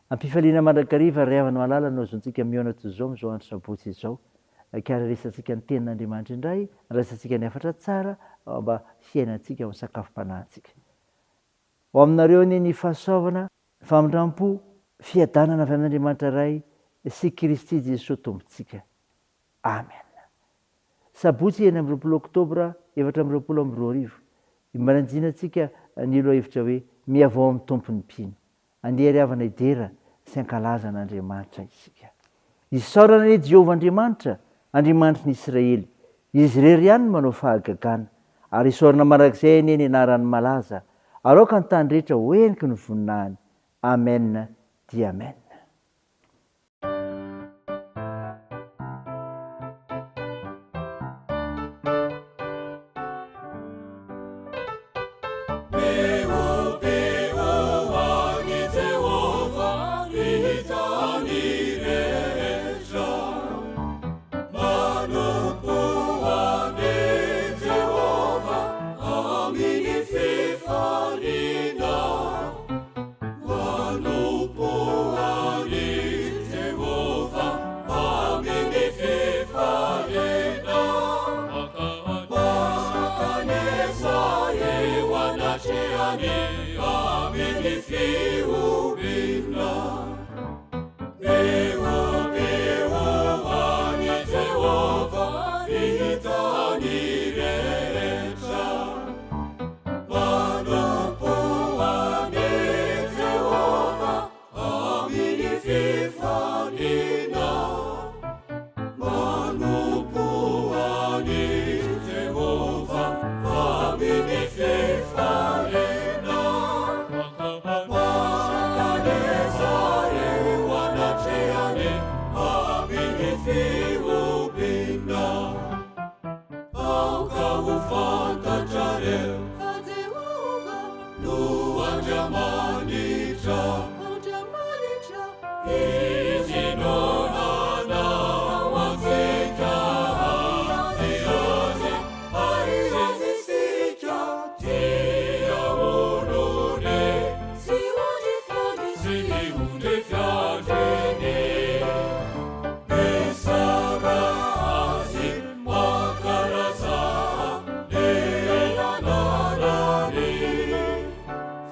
Am-pifaliana mandrakariva ry havana malala no azontsika mihaona toy izao amin'izao andro sabotsy izao. Ka hareresantsika ny tenin'Andriamanitra indray, handraisantsika ny hafatra tsara mba hiainantsika ao amin'ny sakafom-panahintsika. Ho aminareo anie ny fahasoavana, famindram-po, fiadanana avy amin'Andriamanitra Ray sy Kristy Jesoa Tompontsika. Amen. Sabotsy 26 Oktobra 2024, Imaranjinantsika ny lohahevitra hoe Mihavao amin'ny Tompo ny mpino. Andeha ry havana hidera sy hankalaza an'Andriamanitra isika. Isaorana anie Jehovah Andriamanitra, Andriamanitry ny Israely. Izy irery ihany no manao fahagagana. Ary isaorana mandrakizay anie ny anarany malaza. Ary aoka ny tany rehetra ho heniky ny voninahiny. Amen dia Amen. Manompo an'i Jehovah amin'ny fifaliana. Mankanesa eo anatrehany amin'ny fihobiana. Mihobio an'i Jehovah ny tany rehetra. Manompo an'i Jehovah amin'ny fifaliana. Manompo an'i Jehovah amin'ny fifaliana. Mankanesa eo anatrehany amin'ny fihobiana. Aoka ho fantatrareo fa Jehovah no Andriamanitra. Andriamanitra. Izy no nanao antsika ary Azy, ary Azy isika. Dia olony. Sy ondry fiandry. Sy ondry fiandriny. Mizara azy mankalaza ny anarany.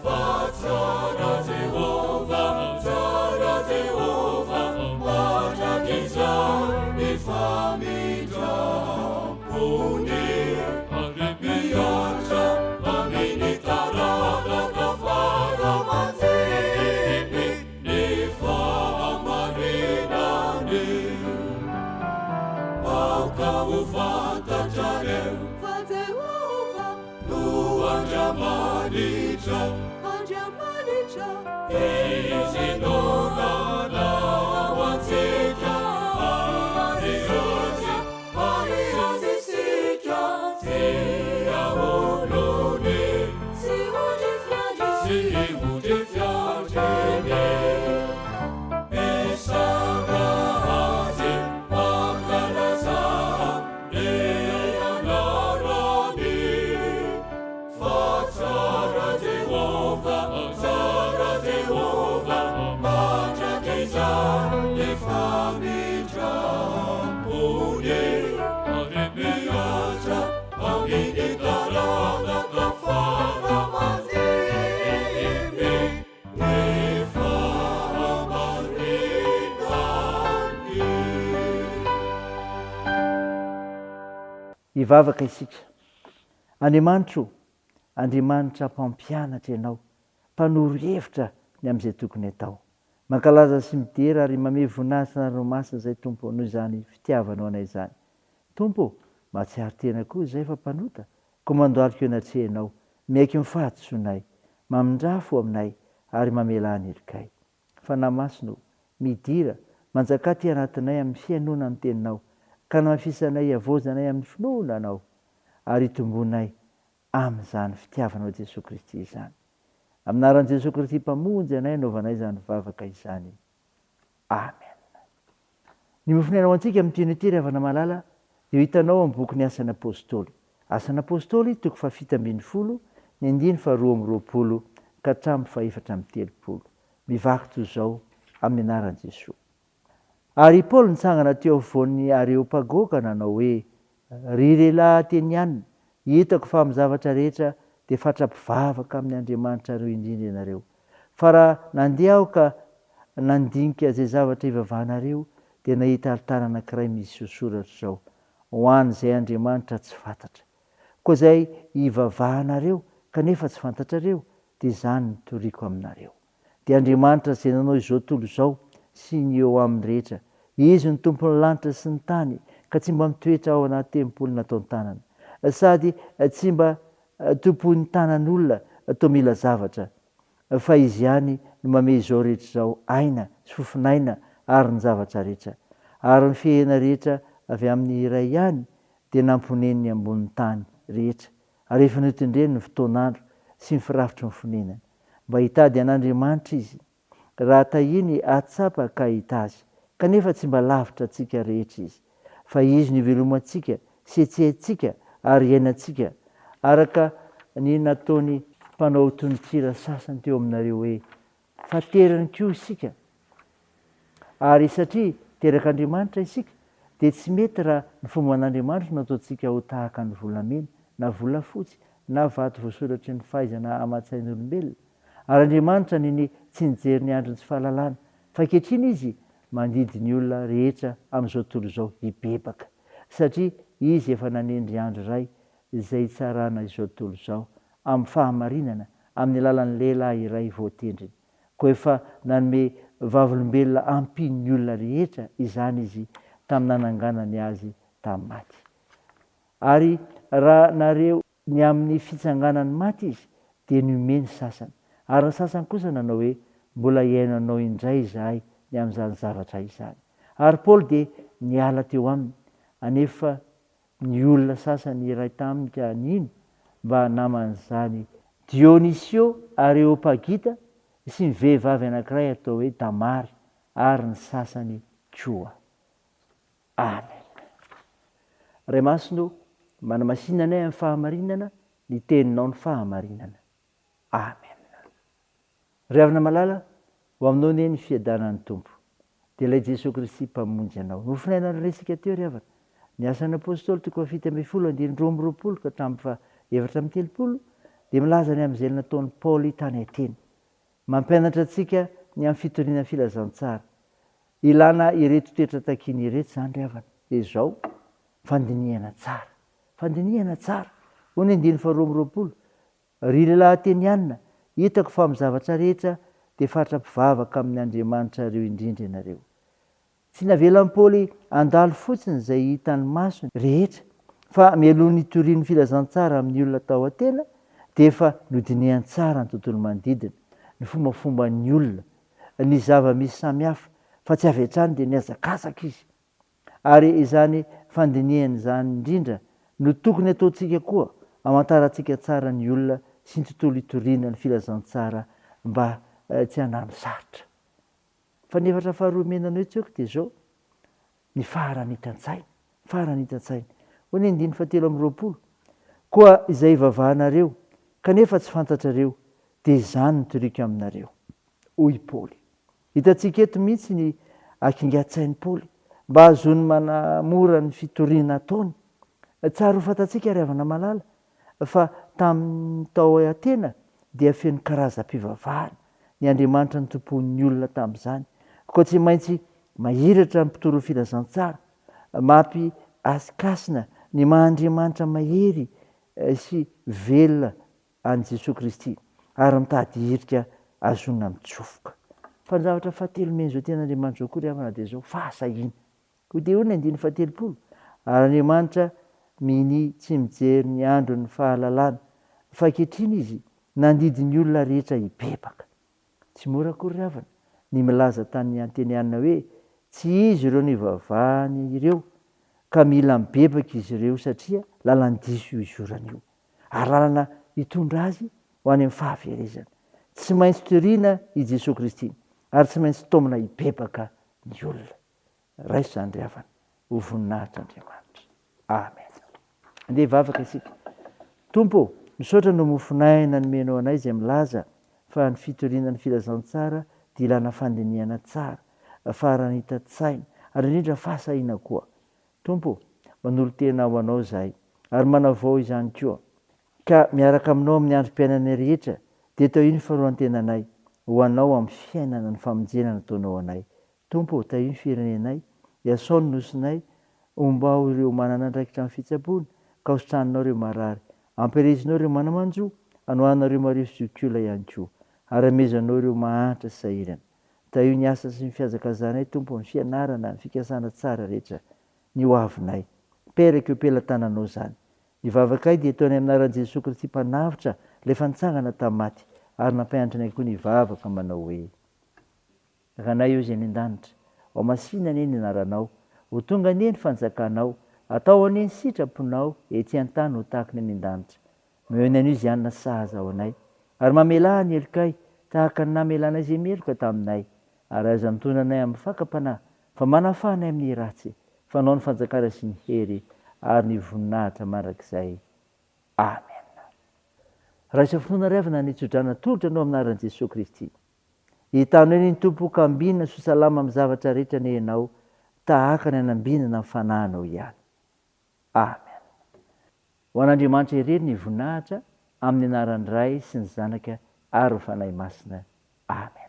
Fa tsara Jehovah, tsara Jehovah, mandrakizay ny famindram-pony. Ary mihatra amin'ny taranaka fara aman-dimby. Ny fahamarinany aoka ho fantatrareo. Fa Jehovah no Andriamanitra. Andriamanitra. Izy no nanao antsika ary Azy, ary Azy isika. Dia olony. Sy ondry fiandry. Sy ondry fiandriny. Misaora Azy, mankalazà ny anarany. Fa tsara Jehovah, tsara Jehovah, mandrakizay ny famindram-pony. Ary mihatra amin'ny taranaka fara aman-dimby ny fahamarinany. Hivavaka isika. Andriamanitra o, Andriamanitra mpampianatra Ianao, mpanoro hevitra ny amin'izay tokony atao. Mankalaza sy midera ary mamehy voninahitra anareo masina izay Tompo noho izany fitiavanao anay izany. Tompo ô, mahatsiaro tena koa izay fa mpanota, koa mandohalika eo anatrehanao, miaiky ny fahadisoanay, mamindrà fo aminay ary mamelà ny helokay. Fanahy Masina ô, midira, manjakà aty anatinay amin'ny fihainoana ny Teninao, ka hanamafisanay hihavaozanay amin'ny finoana Anao, ary hitomboanay amin'izany fitiavanao Jesoa Kristy izany. Amin'ny anaran'i Jesoa Kristy Mpamonjy anay anaovanay izany vavaka izany. Amen. Ny mofon'aina ho antsika amin'ity anio ity ry havana malala dia ho hitanao ao amin'ny bokin'ny Asan'ny Apostoly. Asan'ny Apostoly, toko faha-17, ny andiny faha-22 ka hatramin'ny faha-34. Mivaky toy izao Amin'ny anaran'i Jesoa. Ary i Paoly nitsangana teo afovoan'ny Areopago ka nanao hoe, Ry lehilahy Ateniana, hitako fa amin'ny zavatra rehetra dia fatra-pivavaka amin'ny andriamanitrareo indrindra ianareo. Fa raha nandeha aho ka nandinika izay zavatra ivavahanareo, dia nahita alitara anankiray misy soratra izao, Ho an'izay andriamanitra tsy fantatra. Koa izay ivavahanareo kanefa tsy fantatrareo, dia izany no toriko aminareo. Dia Andriamanitra izay nanao izao tontolo izao sy ny eo aminy rehetra. Izy no Tompon'ny lanitra sy ny tany, ka tsy mba mitoetra ao anaty tempoly nataon-tanana, sady tsy mba tompoin'ny tanan'olona toa mila zavatra, fa Izy ihany no mamehy izao rehetra izao aina sy fofon'aina ary ny zavatra rehetra. Ary ny fihena rehetra avy amin'ny iray ihany dia namponeniny ambonin'ny tany rehetra, ary efa notendreny ny fotoan'andro sy ny firafitry ny fonenany, mba hitady an'Andriamanitra izy, raha tahiny hahatsapa ka hahita Azy, kanefa tsy mba lavitra antsika rehetra Izy, fa Izy no ivelomantsika sy hetsehintsika ary iainantsika, araka ny nataony mpanao tononkira sasany teo aminareo hoe, Fa terany koa isika. Ary satria terak'Andriamanitra isika, dia tsy mety raha ny fomban'Andriamanitra no ataontsika ho tahaka ny volamena, na volafotsy, na vato voasoratry ny fahaizana aman-tsain'olombelona. Ary Andriamanitra ninia tsy nijery ny andron'ny tsy fahalalana, fa ankehitriny Izy mandidy ny olona rehetra amin'izao tontolo izao hibebaka, satria Izy efa nanendry andro iray izay hitsarana izao tontolo izao amin'ny fahamarinana amin'ny alalan'ny lehilahy iray voatendriny. Koa efa nanome vavolombelona ampian'ny olona rehetra izany Izy tamin'ny nananganany azy tamin'ny maty. Ary raha nareo ny amin'ny fitsanganan'ny maty Izy, dia nihomehy ny sasany. Ary ny sasany kosa nanao hoe, Mbola hihaino anao indray izahay ny amin'izany zavatra izany. Ary Paoly dia niala teo aminy, anefa ny olona sasany iray taminy ka nino mba naman'izany Dionysio Areopagita sy ny vehivavy anankiray atao hoe Damary ary ny sasany koa. Amen. Ray Masina ô, manamasina anay amin'ny fahamarinana, ny Teninao ny fahamarinana. Amen. Ry havana malala, ho aminao anie ny fiadanan'ny Tompo. Dia ilay Jesoa Kristy Mpamonjy anao. Nofonaina noresintsika teo ry havana. Ny Asan'ny Apostoly toko fahafito ambin'ny folo andininy 22 ka hatramin'ny faha 34 dia milaza ny amin'izay nataon'i Paoly tany Atena. Mampianatra antsika ny amin'ny fitoriana ny filazantsara. Ilana ireto toetra takiana ireto izany ry havana. Dia izao, fandinihana tsara. Fandinihana tsara. Hoy ny andininy faha 22, Ry lehilahy Ateniana, hitako fa amin'ny zavatra rehetra dia fatra-pivavaka amin'ny andriamanitrareo indrindra ianareo. Tsy navelan'i Paoly handalo fotsiny izay hitan'ny masony rehetra, fa mialoha ny hitoriany ny filazantsara amin'ny olona tao Atena, dia efa nodinihany tsara ny tontolo manodidina, ny fombafomban'ny olona, ny zava-misy samihafa, fa tsy avy hatrany dia nihazakazaka izy. Ary izany fandinihana izany indrindra no tokony hataontsika koa, hamantarantsika tsara ny olona sy ny tontolo itoriana ny filazantsara mba tsy hanano sarotra. Fa ny hevatra faharoa omena anao eto dia izao, ny faharanitan-tsaina, faharanitan-tsaina. Hoy ny andininy fahatelo amby 20, Koa izay ivavahanareo, kanefa tsy fantatrareo, dia izany no toriko aminareo, hoy Paoly. Hitantsika eto mihitsy ny hakingan-tsain'i Paoly mba hahazoany manamora ny fitoriana ataony. Tsara ho fantatsika ry havana malala fa tamin'ny tao Atena dia feno karazam-pivavahana ny andriamanitra notompoin'ny olona tamin'izany. Koa tsy maintsy mahiratra ny mpitory ny filazantsara, mampihasikasina ny maha Andriamanitra mahery sy velona an'i Jesoa Kristy ary mitady hirika ahazoana mitsofoka. Fa ny zavatra fahatelo omen'izao tenin'Andriamanitra izao koa ry havana dia izao, fahasahiana. Koa dia hoy ny andininy faha-30, Ary Andriamanitra minia tsy mijery ny andron'ny fahalalana, fa ankehitriny Izy nandidy ny olona rehetra hibebaka. Tsy mora akory ry havana ny milaza tany Anteniana hoe tsy izy ireo nivavahany ireo ka mila mibebaka izy ireo satria lalan-diso io izorana io. ary lalana hitondra azy ho any amin'ny fahaverezana. Tsy maintsy toriana i Jesoa Kristy, ary tsy maintsy taomina hibebaka ny olona. Raiso izany ry havana, ho voninahitr'Andriamanitra. Amen. Andeha hivavaka isika. Tompo ô, misaotra noho mofon'aina nomenao anay izay milaza fa ny fitoriana ny filazantsara dia ilana fandinihana tsara, faharanitan-tsaina, ary indrindra fahasahiana koa. Tompo ô, manolo-tena ho Anao izahay, ary manavao izany koa. Ka miaraka Aminao amin'ny androm-piainanay rehetra, dia tahio ny faroan-tenanay ho Anao amin'ny fiainana ny famonjena nataonao anay. Tompo ô, tahio ny firenenay, iasao ny nosinay, ombao ireo manana andraikitra amin'ny fitsaboana, ka hositraninao ireo marary, ampirezinao ireo mana-manjo, anohananao ireo marivo sy zokiolona ihany koa, ary amezanao ireo mahantra sy sahirana. Tahio ny asa sy ny fihazakazanay, Tompo, ny fianarana, ny fikasana tsara rehetra, ny ho avinay. Peraka eo am-pelatananao izany. Ny vavakay dia ataonay amin'ny anaran'i Jesoa Kristy Mpanavotra, ilay efa nitsangana tamin'ny maty, ary nampianatra anay koa ny hivavaka manao hoe. Ranay eo izay any an-danitra, Ho masina anie ny anaranao, Ho tonga anie ny fanjakanao, Atao anie ny sitraponao, ety an-tany ho tahaka ny any an-danitra. Omeo ny anio izay hanina sahaza ho anay, ary mamelà ny helokay, tahaka ny namelanay izay meloka taminay. Ary aza mitondra anay amin'ny fakam-panahy, fa manafaha anay amin'ny ratsy, fa Anao ny fanjakana sy ny hery ary ny voninahitra mandrakizay. Amena. Raiso finoana ry havana ny tsodrano atolotra anao amin'ny anaran'i Jesoa Kristy. Hitanao eny ny Tompo ka ambinina sy ho salama amin'ny zavatra rehetra anie ianao, tahaka ny anambinana ny fanahinao ihany. Amen. Ho an'Andriamanitra irery ny voninahitra, amin'ny anaran'ny Ray sy ny Zanaka ary ny Fanahy Masina. Amen.